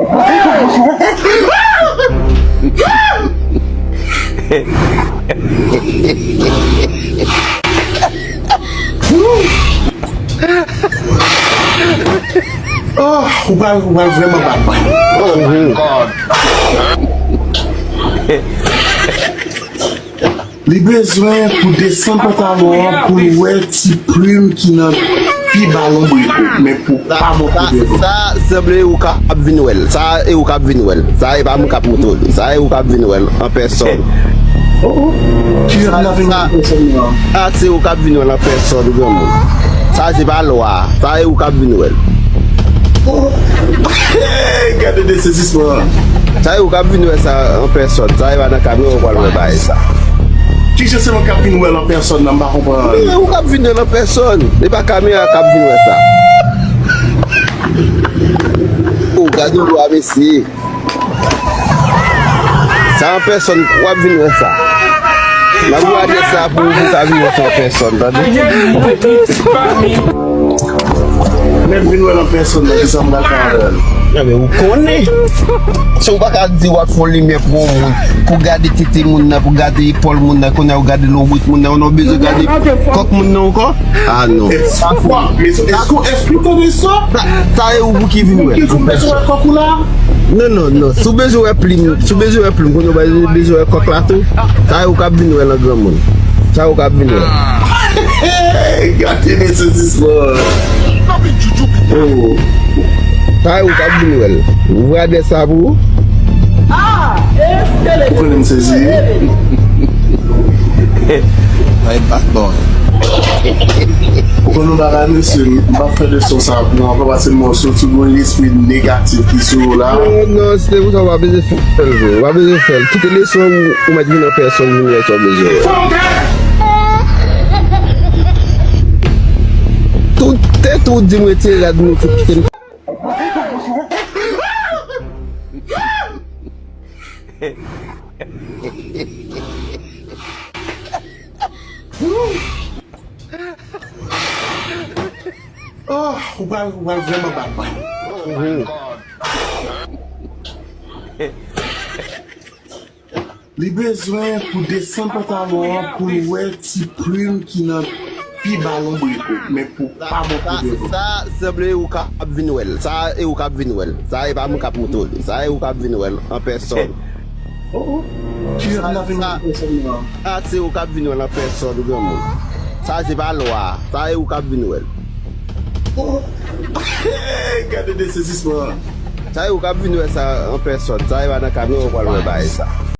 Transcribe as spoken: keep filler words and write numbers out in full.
Oh, ou pral, ou pral vrèman bat mwen. Oh my God. Li bezwen pou desann pantalon an pou l wè ti plim ki nan pi ba lonbrik ou, men pou pa monte devan. Sa sanble ou k ap vin wè l. Sa e ou k ap vin wè l. Sa e pa mwen k ap montre w li. Sa e ou k ap vin wè l an pèsòn. Oh, oh. Ki jan n ap vin wè l an pèsòn nan? Sa se ou k ap vin wè l an pèsòn, granmoun. Sa se pa lwa. Sa e ou k ap vin wè l. Oh. Gade de sezisman. Sa e ou k ap vin wè sa an pèsòn. Sa e pa nan kamera ou pral wè bagay sa. Ki jan se mwen k ap vin wè l an pèsòn nan, m pa konprann. E ou k ap vin wè l an pèsòn. E pa kamera k ap vin wè sa. Oh, gade lwa, mesye. Sa an pèsòn, w ap vin wè sa. M ap gade sa pou ou, pou sa vin wè sa an pèsòn, tande? Lè m vin wè l an pèsòn nan, kisa m pral fè avè l? Ebyen, ou konnen. Si w pa ka di w ap fè yon limyè pou yon moun, pou gade tete moun nan, pou gade epòl moun nan, kounye a ou gade lonbrik moun nan, ou nan bezwen gade kòk moun nan ankò? Ah non. Sa fò. Men èske w, èske w tande sa? Sa, sa e ou pou ki vin wè l. Ki pou bezwen wè kòk ou la? Non, non, non. Si w bezwen wè plim, si w bezwen wè plim, kounye a ou pa bezwen wè kòk la tou. Sa e ou k ap vin wè l an granmoun. Sa e ou k ap vin wè. Gade de sezisman. Oh. Sa e ou k ap vin wè l. Ou vre adrès sa pou ou? Ou konnen m sezi. Ay, pa bon. Ou konn yon bagay, mesye, m p ap fè leson sa pou ou ankò, paske m wè w soti gon lespri negatif ki sou ou la. Non, non, se pou sa w pa bezwen fè l vre. W pa bezwen fè l. Kite leson ou, ou mèt vin an pèsòn, vin wè sa w bezwen wè. Tout tèt ou di m retire rad nou, kite m. Oh, ou pral, ou pral vrèman bat mwen. Li bezwen pou desann pantalon an pou l wè ti plim ki nan pi ba lonbrik ou, men pou pa monte devan. Sa sanble ou k ap vin wè l. Sa e ou k ap vin wè l. Sa e pa mwen k ap montre w li. Sa e ou k ap vin wè l an pèsòn. Oh, oh. Ki jan n ap vin wè l an pèsòn nan? Sa se ou k ap vin wè l an pèsòn, granmoun. Sa se pa lwa. Sa e ou k ap vin wè l. Oh. Gade de sezisman. Sa e ou k ap vin wè sa an pèsòn. Sa e pa nan kamera ou pral wè bagay sa.